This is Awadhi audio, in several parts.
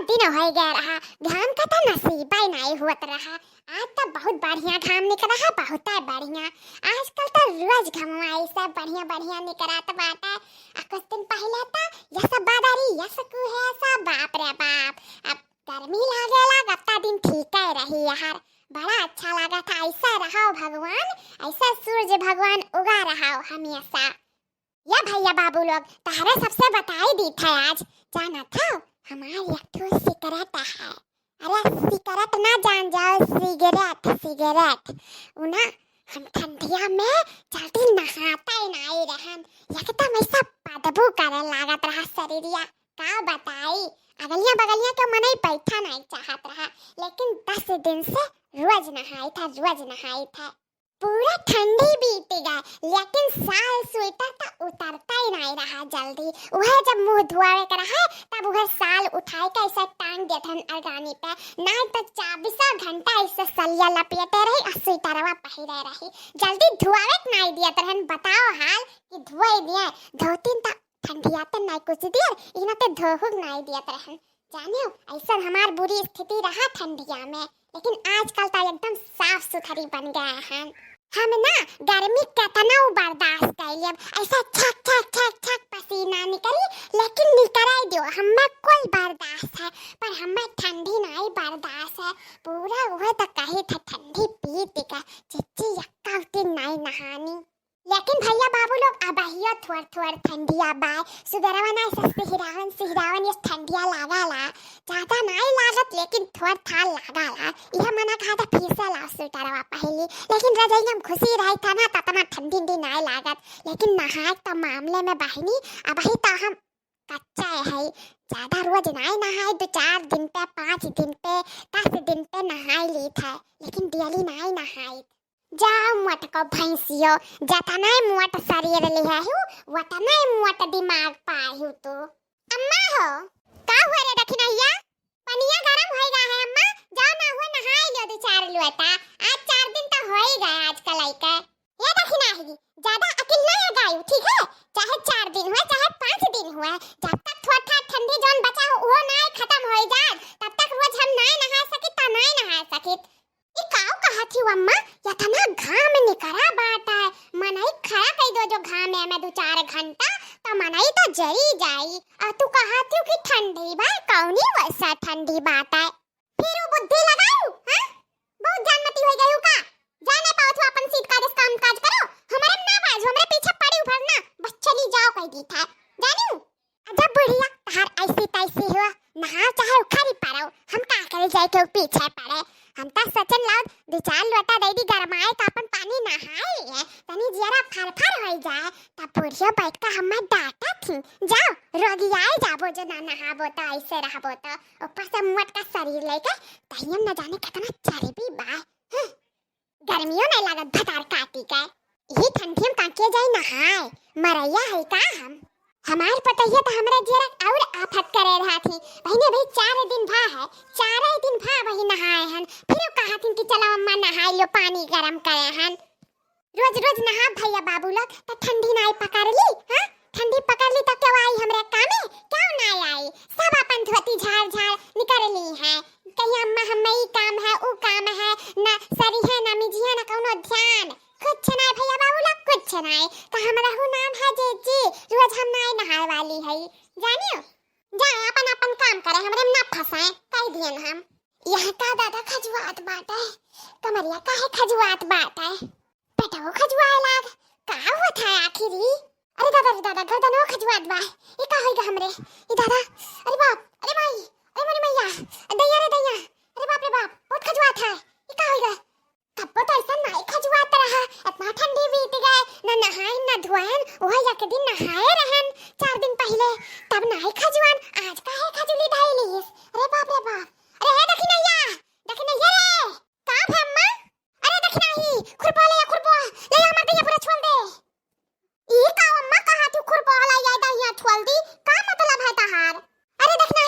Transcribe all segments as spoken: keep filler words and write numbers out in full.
दिन होइ गए रहा, घाम का तो नसीबा ही नाई होत रहा। आज तो बहुत बढ़िया घाम निकरा है, बहुत बढ़िया। आजकल तो रोज घमवा ऐसा बढ़िया बढ़िया निकरत बाटे। आ कुछ दिन पहले तो यस बादरी, यस कुहेसा, बाप रे बाप। अब गर्मी लागे लाग, अब तो दिन ठीक है रही यार। बड़ा अच्छा लगा था, ऐसा रहो भगवान, ऐसा सूरज भगवान उगा रहो हमेशा। या भैया बाबू लोग, तहरे सबसे बताई दी था आज, जाना था हमार एक ठो सिकरेट है। अरे सिकरेट ना जान जाओ, सिगरेट, सिगरेट। उ ना, हम ठंडिया में जल्दी नहाता ही नाई रहन। एकदम ऐसा बदबू करे लागत रहा शरीरिया। का बताई, अगलिया बगलिया के मनई बैठा नाई चाहत रहा, लेकिन दस दिन से रोज नहाई था, रोज नहाई था। पूरा ठंडी बीत गए, लेकिन साल स्वेटर तो उतरता ही नाई रहा जल्दी। वह जब मुंह धोवे के रहा, तब वह साल उठाए के ऐसे टांग देत रहन अरगानी पे, नाई तो चौबीसों घंटा ऐसे सलिया लपेटे रही और स्वेटरवा पहिरे रही। जल्दी धोवे के नाई दियत रहन। बताओ हाल कि धोए दिए, धोतिन तो ठंडिया ते नाई कुछ दियर, इना ते धोहुक नाई दियत रहन। जानियो, ऐसा हमार बुरी स्थिति रहा ठंडिया में, लेकिन आजकल तो एकदम साफ सुथरी बन गए हैं। हम ना गर्मी केतना बर्दाश्त कर लेब, ऐसा छक छक छक छक पसीना निकली, लेकिन निकराई दियो, हमें कोई बर्दाश्त है, पर हमें ठंडी नाई बर्दाश्त है। पूरा वह तो कही था ठंडी पीत का, चिच्ची यक्का दिन नाई नहानी। लेकिन भैया बाबू लोग, अबहियो थोड़ थोड़ ठंडिया बाय। सुबेरवा ना ऐसे सिहरावन सिहरावन ये ठंडिया लागाला, ज्यादा नाई लागत, लेकिन थोड़ थाड़ लागाला। यह मना कहा था फिर से लाओ स्वेटरवा पहली, लेकिन रजाई हम घुसी रही था ना, ततना ठंडी उंडी नाई लागत। लेकिन नहाए तो मामले में बहनी, अबही तो हम कच्चा है, ज्यादा रोज नाई नहाए, दो चार दिन पे, पाँच दिन पे, दस दिन पे नहाई ली था, लेकिन डेली नाई नहाई। जाओ मोटको भैंसियो, जतने मोट शरीर लिहे हु, वतने मोट दिमाग पाए हु तू। अम्मा हो, का हुआ रे दखिनहिया? पनिया गरम होई गा है अम्मा, जाओ ना हुए नहाई लियो दो चार लोटा। आज चार दिन तो होई गए आजकल आइके। ये दखिनही, ज्यादा अकिल ना लगायू, ठीक है? चाहे चार दिन हुए, चाहे पाँच दिन हुए, जब तक थोड़ा ठंडी जौन बचा हो, वो ना खत्म होई जाए, तब तक रोज हम ना नहा सकित, तो ना नहा सकित। ई काव कहत ही अम्मा, यतना घाम निकरा बाटा है, मनई खड़ा कई दो जो घाम में दो चार घंटा, तो मनई तो जरी जाई। और तू कहत ही कि ठंडी बा, कौनी वैसा ठंडी बाटा है? फिर वो बुद्धि लगाऊ, हाँ? बहुत जानमती हो गई का? जाने पावत हो अपन सीट का काम काज करो, हमारे में ना बाज, हमारे पीछे पड़ी उभरना, बस चली जाओ कह दी था, जानी? अजब बुढ़िया, तहार ऐसी तैसी हुआ, नहा चाहे उखाड़ी पड़ो, हम का करे जाए के पीछे पड़े। हम तो सचन लाउद दो चार लोटा दे दी गरमाए तो अपन पानी नहाए लिए, तनी जियरा फरफर हो जाए, तब बुढ़िया बैठ कर हमें डांटा थी, जाओ रोगी आए जाबो जो ना नहाबो तो ऐसे रहबो तो, ऊपर से मोट का शरीर लेके तहियम न जाने कितना चर्बी बा। हम्म। गर्मियों नहीं लागत भतार काटी के। यही ठंडी में काके जाई नहाए, मरैया है का हम? हमार पतैया तो हमरा जियरा और आफत करे रहा थी। बहिने भाई चार दिन भा है, चार दिन भा वही नहाए हन, फिर वो कहा थी कि चलो अम्मा नहाए लो, पानी गरम करे हन। रोज रोज नहा भैया बाबू लोग तो ठंडी नाई पकड़ ली, हाँ? ठंडी पकड़ ली तो क्यों आई हमरे कामे? क्यों ना आई? सब अपन धोती झाड़ झाड़ निकर ली है। कहीं अम्मा हमें ई काम है, ऊ काम है, ना सरी है, ना मिजी है, ना कौनो ध्यान। कुछ ना भैया बाबू लोग, कुछ ना। तो हमरा हु नाम है जे जी, रोज हम नाई नहाए वाली है, जानियो? जाए अपन अपन काम करे, हमरे में ना फंसाए, कह दियन हम। यह का दादा खजुआत बाटे, कमरिया काहे खजुआत बाटे? पेटवो खजुआए लाग, का हुआ था आखिर ई? अरे दादा रे दादा, गर्दनो खजुआत बा। ई का होइगा हमरे? ई दादा, अरे बाप, अरे माई, अरे मोरी मैया, दैया रे दैया, अरे बाप रे बाप, बहुत खजुआत है। ई का होइगा? तब्बो तो ऐसा नाई खजुआत रहा, इतना ठंडी बीत गए, ना नहाइन ना धोएन, वह एक दिन नहाए रहन चार दिन पहले, तब नाई खजुआन, आज काहे खजुली धइलीस? अरे बाप रे बाप, अरे हे दखिनैया, दखिनैया रे, का भे अम्मा? अरे दखिनही, खुरपा ले आ, खुरपा ले आ, हमर दहिया पूरा छोल दे। ई का अम्मा कहा तू खुरपा वाला या दहिया छोल दी? का मतलब है तहार? अरे दखिना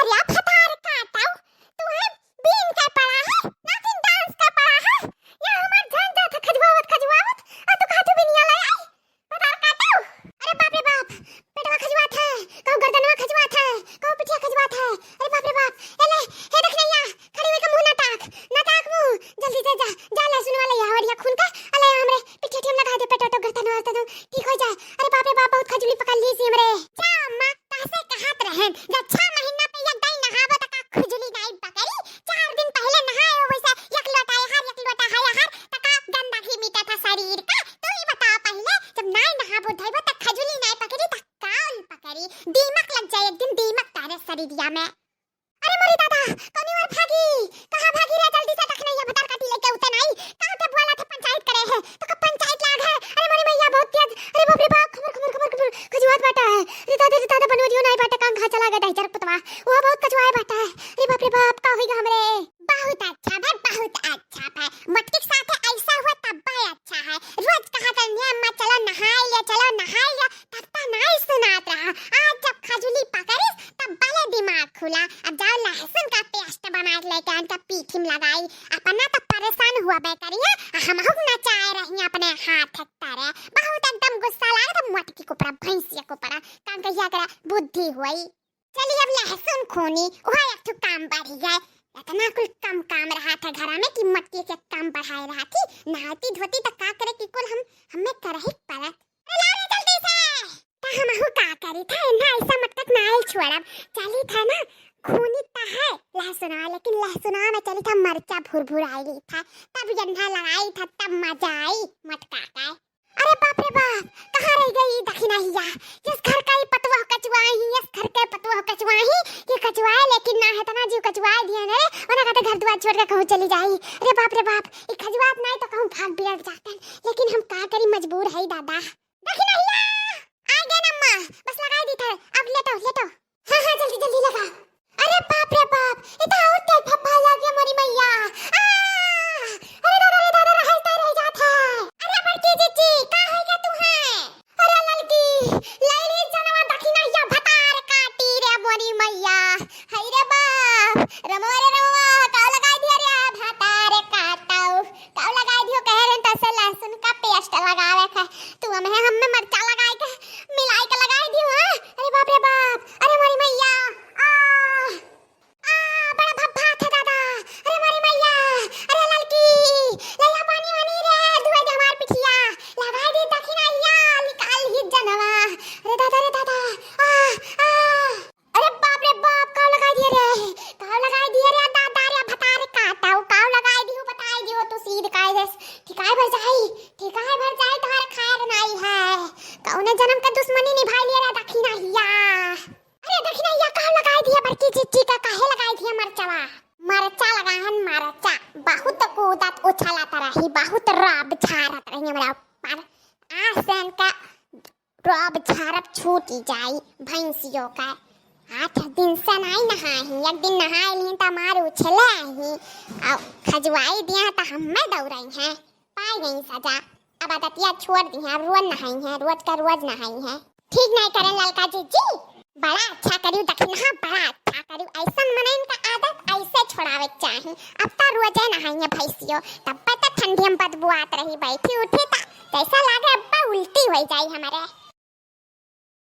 या भतार काटऊ, तू है बीन के पड़ा है, नाचिन डांस के पड़ा है। या हमार जान जात है खजुआवत खजुआवत, और तू काटू बिनिया ले आई। भतार काटऊ। अरे बाप रे बाप, पेटवा खजुआत है, कहूँ गर्दनवा खजुआत है, कहूँ पिठिया खजुआत है। अरे बाप रे बाप, ए ले, हे देख नैया, खड़ी होई के मुँह ना ताक, ना ताक मुँह, जल्दी से जा, जा लहसुन वाला या हवरिया खून का, अले हमरे पिठिया ठियम लगा दे, पेटो तो गर्दनवा तो ठीक हो जाए। अरे बाप रे बाप, बहुत खजुली पकड़ ली सी हमरे। जा अम्मा, तहसे कहत रहन, जब छह महीना पे एक दाई नहाबो त का खुजली नाई पकड़ी? चार दिन पहले नहाए हो वैसे एक लोटा यार, एक लोटा है यार, त का गंदगी मिटा था शरीर का? तू ही बताओ पहले, जब नाई नहाबो धोइबो त खजुली नाई पकड़ी त काउल पकड़ी? दीमक लग जाए एक दिन, दीमक तारे शरीरिया में। अरे मोरी दादा, कौनी ओर भागी? कहाँ भागी रे? जल्दी से दखनैया भतार काटी लेके उतन आई। कहाँ के बोला थे पंचायत करे है, तो का पंचायत लाग है। अरे मोरी मैया बहुत तेज। अरे बाप रे बाप, खबर, खबर, खबर, खबर, खजुआत बाटा है। रे दादा, रे दादा, बनवरियो नाई बाटा, कहाँ, कहाँ चला गया डहजर पुतवा? वो बहुत कचुआए बाटा है। अरे बाप रे बाप, का होइगा हमरे? बहुत अच्छा भाई, बहुत अच्छा भाई। मटकी के साथ ऐसा हुआ तब भाई अच्छा है। रोज कहा था, "अम्मा चलो नहाई लिया, चलो नहाई लिया।" तब तो नाई सुनात रहा। आज जब खजुली पकड़िस तब भले दिमाग खुला। अब जाओ लहसुन का पेस्ट बना के लेके आन का पीठी में लगाई। अपना तो परेशान हुआ बे करिया, हमहू नचाए रही अपने हाथ तरे। बहुत एकदम गुस्सा लागे तो मटकी कुपरा, भैंसिया कुपरा, काम कहिया करा बुद्धि हुई। चली अब लहसुन खोनी, वह एक ठो काम बढ़ी गए। इतना कुल कम काम रहा था घर में कि मटकी के काम बढ़ाए रहा थी। नहाती धोती तो का करे कि कुल हम, हमें करही पड़त। अरे ला रे जल्दी से। त हमहू का करी था, इन्हा ऐसा मटकत ना आइल छोड़ब। चली था ना, खूनी त है लहसुना, लेकिन लहसुना में चली था मरचा भुरभुराई ली था, तब यन्हा लगाई था, तब मजा आई मटका का। अरे बाप रे बाप, कहाँ रह गई दखिनहिया? यस घर का ही पतुआ कचुआही, यस घर के पतुआ कचुआही, ये कचुआए लेकिन ना है तना जीव कचुआए दिए ने रे, वरना कहते घर दुआर छोड़ के कहूँ चली जाई। अरे बाप रे बाप, ये खजुआत नहीं तो कहूँ भाग बिरड़ जाते, लेकिन हम का करी, मजबूर है दादा। दखिनहिया, आ गया ना अम्मा, बस लगाई दी था, अब लेटो, लेटो। हाँ, हाँ, जल्दी, जल्दी लगा। अरे बाप रे बाप, ये तो और तेल फप्पा लग गया मोरी मैया। आ! अरे दादा रे दादा, रहल तय रह जात है। अरे बड़की जीजी, का है क्या तू है? अरे ललकी, लैली जनवा दखिनहिया भतार काटी रे मोरी मैया। हाय रे बाप, रमो रे रमो, का लगाई दिया रे भतार काटऊ। का लगाई दियो, कह रहे तसे लहसुन का पेस्ट लगावे का। तू हमें, हमें मरचा लगाई के, मिलाई के लगाई दियो, हाँ? अरे बाप रे बाप, अरे मोरी मैया, आ, आ, बड़ा भभा था दादा, अरे मोरी मैया, अरे ललकी, ले ला पानी वानी रे, धुए दे हमार पिठिया, लगाई दी दखिनहिया, निकाल ही जनवा, अरे दादा रे दादा, आ, आ। अरे बाप रे बाप, काव लगाई दिए रे, काव लगाई दिए रे, दादा रे, भतार काटऊ, काव लगाई दियो, बताई दियो, तू सीध काई देस, ठिकाए भर जाई, ठिकाए भर जाई, तोहर खैर नाई है, कौने जन्म के दुश्मनी निभाई लिए रे दखिनहिया। अरे दखिनहिया, काव लगाई दिए बड़की जीजी का, काहे लगाई दिए मरचवा? मरचा लगाहन मरचा, बहुत कूदत उछलत रही, बहुत रब झारत रही हमरा ऊपर, आसन का रब झारब छूटी जाई भैंसियों का। आठ दिन से नाई नहाई, एक दिन नहाई ली त मार उछले आई, और खजुआई दिया त हमें दौड़ई हैं, पाई गई सजा। अब आदतिया छोड़ दी हैं, अब रोज नहाई हैं, रोज का रोज नहाई हैं। ठीक नाई करे ललका जीजी, बड़ा अच्छा करियो दखिनहा, बड़ा अच्छा करियो। ऐसन मनइन का आदत ऐसे छोड़ावे के चाही। अब त रोजे नहाई हैं भैंसियों, तब त ठंडी में बदबू आत रही, बैठी उठी त जैसा लागे अब उल्टी हो जाई हमारे।